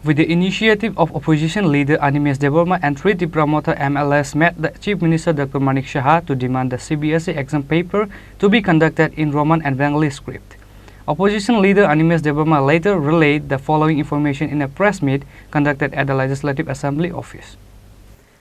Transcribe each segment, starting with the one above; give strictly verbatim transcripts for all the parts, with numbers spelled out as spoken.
With the initiative of opposition leader Animesh Debbarma and three Tipra Motha M L As met the Chief Minister Doctor Manik Saha to demand the C B S E exam paper to be conducted in Roman and Bengali script. Opposition leader Animesh Debbarma later relayed the following information in a press meet conducted at the Legislative Assembly office.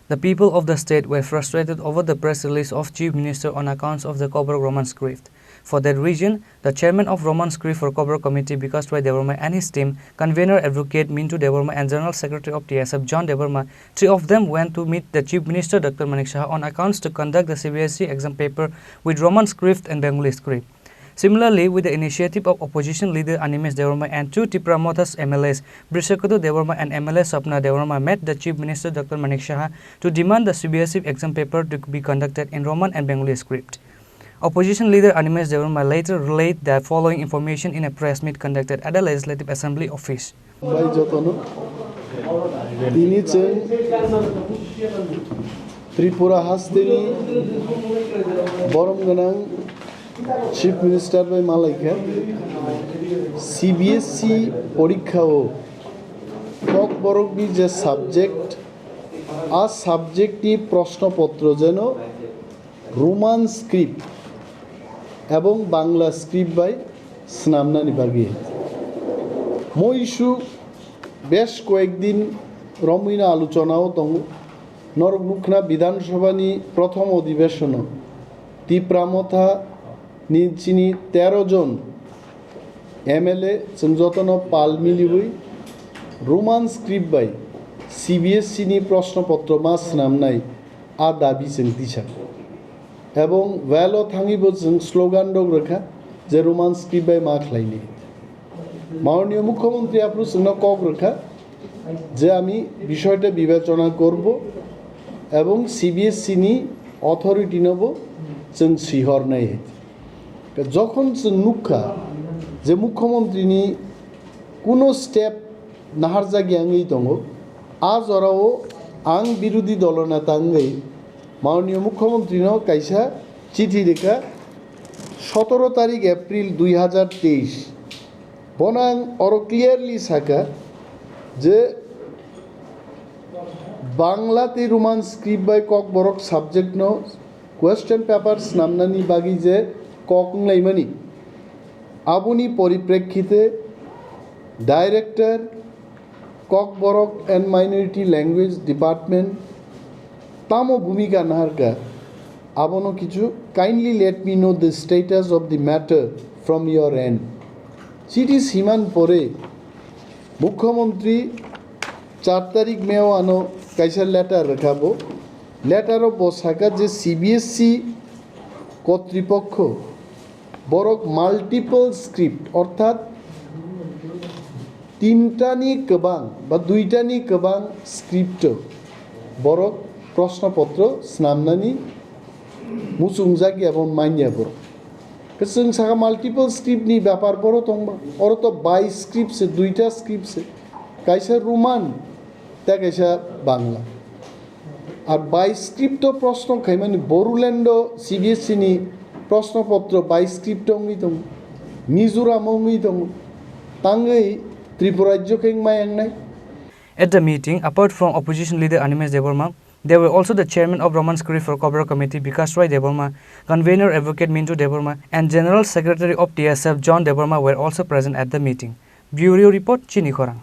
The people of the state were frustrated over the press release of Chief Minister on accounts of the Kokborok Roman script. For that reason, the chairman of Roman script for Kokborok Committee, Bikash Rai Debbarma, and his team, convener Advocate Mintu Debbarma and General Secretary of T S F, John Debbarma, three of them went to meet the Chief Minister Doctor Manik Saha on accounts to conduct the C B S E exam paper with Roman script and Bengali script. Similarly, with the initiative of opposition leader Animesh Debbarma and two Tipra Motha's M L As, Brishaketu Debbarma and M L A Swapna Debbarma, met the Chief Minister Doctor Manik Saha to demand the C B S E exam paper to be conducted in Roman and Bengali script. Opposition leader Animesh Debbarma later relayed the following information in a press meet conducted at the Legislative Assembly office. Bai jotono tini chwng Tripura hasteni borom gwnang Chief Minister bai malaikha, C B S E porikha o Kokborokni je subject, a subject ni proshno potro jeno Roman script ebong Bangla script bai swnamnani bagwi. Mo issue besh koyekdin romwino alochonao tongo. Norok nukhna Bidhan Sabhani prothom odhibeshono Tipra Motha ni chini tero jon M L A chwng jotono pal miliwi Roman script bai C B S E ni proshno potro ma swnamnai a dabi chwng tisa. Ebong well o thangwi bo chwng slogan rok rwkha je Roman script bai ma khlaini. Mananiya Mukhyamantri aphuru chwngno kok rwkha je ami bishoyta bibechona korbo ebong C B S E ni authority no bo chwng swihornai. Jokhon chwng nukkha je Mukhyamantri ni kuno step naharjak yangwi tongo, a jorao ang birodhi dolo neta wngwi Mananiya Mukhyamantri no kaisa chithi rwkha, sotoro tarik April dui hazar teis. Bono ang oro clearly sakha je Bangla tei Roman script bai Kokborok subject no question paper swnamnani bagwi je kok wnglaimani, aboni poriprekkhite Director Kokborok and Minority Language Department tamo bhumika naharkha, abono kichu kindly let me know the status of the matter from your end. Chithi siman pore Mukhyamantri char tarik May o ano kaisa letter rwkha bo. Letter o bo sakha je C B S E kotripokho borok multiple script orthat tintani kwbang ba duitani kwbang script o borok proshno potro swnamnani muchungjak ya bo manya borok. Kwchwng saka multiple script ni bepar boro tongba. Oro to bai script se, duita script se. Kaisa Roman, tei kaisa Bangla. Ar bai script o proshno khaimani Boruland o C B S E ni proshno potro bai script wngwi tongo. Mizoram wngwi tongo. Tangwi Tripura rajyo khe wngmai wngnai. At the meeting, apart from opposition leader Animesh Debbarma, there were also the chairman of Roman Script for Kokborok Committee, Bikash Rai Debbarma, convener Advocate Mintu Debbarma, and General Secretary of T S F, John Debbarma, were also present at the meeting. Bureau Report, Chini Khorang.